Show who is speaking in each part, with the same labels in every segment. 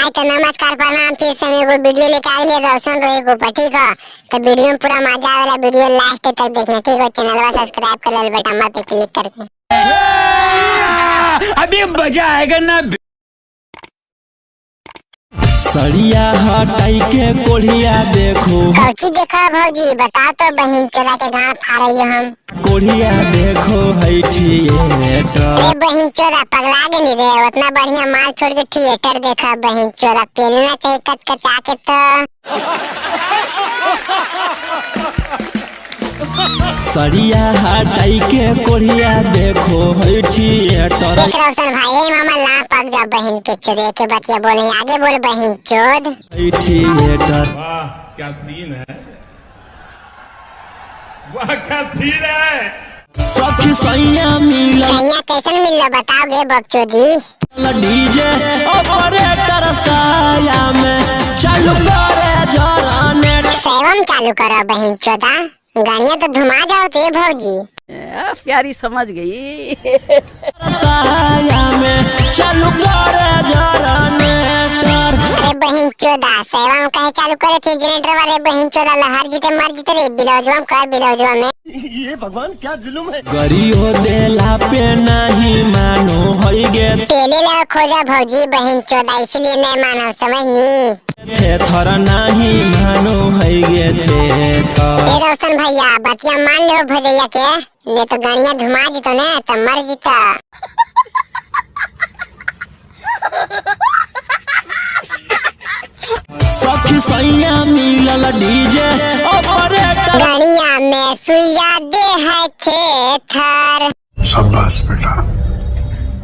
Speaker 1: भाई तो नमस्कार प्रणाम। फिर से हम एगो वीडियो लेके आइले रोशन रोही के ऊपर, ठीक है। तो वीडियो में पूरा मजा आवेला, वीडियो लास्ट तक देखिए, ठीक है। चैनलवा सब्सक्राइब कर ले बटन पे क्लिक करके।
Speaker 2: अभी मजा आएगा ना।
Speaker 3: सरिया हटाई के कोढ़िया देखो।
Speaker 1: कौची देखा भौजी, बताओ तो बहन चोदा के गांव फाड़ियो हम।
Speaker 3: कोढ़िया देखो है थिएटर।
Speaker 1: अरे बहन चोदा पगला गेली रे, उतना बढ़िया माल छोड़ के थिएटर देखा। बहन चोदा पेलना चाहिए कचकचा के तो।
Speaker 3: सरिया हटाई के कोढ़िया देखो है थिएटर।
Speaker 1: देख रोशन भाई, ए मामा ला पक जा बहन के चोदे के बतिया बोले, आगे बोल बहन चोद।
Speaker 3: है थिएटर।
Speaker 4: वाह क्या सीन है, वाह क्या सीन है।
Speaker 3: सखी सैया मिलल
Speaker 1: सैया कैसन मिललो बताओगे बकचोदी।
Speaker 3: डीजे ऑपरेटर साया में चालू करे जरनेटर।
Speaker 1: सेवम चालू करो बहन चोदा, गाड़ियाँ तो धुमा जाओ ते भौजी।
Speaker 5: प्यारी समझ गई।
Speaker 3: साया में चालू करे जरनेटर।
Speaker 1: अरे बहन चोदा सेवम कहे चालू करे थे जनरेटर वाले बहन चोदा, लहर जीते मर जीते रे, बिलौजवा में कर बिलौजवा में।
Speaker 3: गरियो देला पे नहीं मानो है गे।
Speaker 1: तेले लगा खोजा भौजी बहन चोदा, इसलिए नहीं मानो समझनी।
Speaker 3: थेथर नहीं मानो है गे थेथर।
Speaker 1: ए रोशन भैया बतिया मान लो भदैया के, नहीं तो गाड़ियाँ धुमा जीतो ने तो मर जीता।
Speaker 3: सखी सैया मिलल डीजे ऑपरेटर।
Speaker 1: गाड़िया में सुइया दे है थेथर।
Speaker 6: शाबाश बेटा,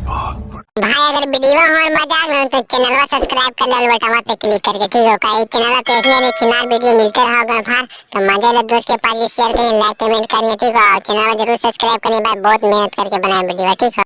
Speaker 6: बहुत बढ़िया।
Speaker 1: भाई अगर वीडियो और मजा आ गया तो चैनलवा सब्सक्राइब कर लो बटन पे क्लिक करके, ठीक हो। का चैनल पे ऐसे छिनार वीडियो मिलते रहोगे भाई, तो मजा ले दोस्त के पास भी शेयर करिए, लाइक कमेंट करिए, ठीक हो। चैनल जरूर सब्सक्राइब करिए भाई, बहुत मेहनत करके बनाए वीडियो, ठीक हो।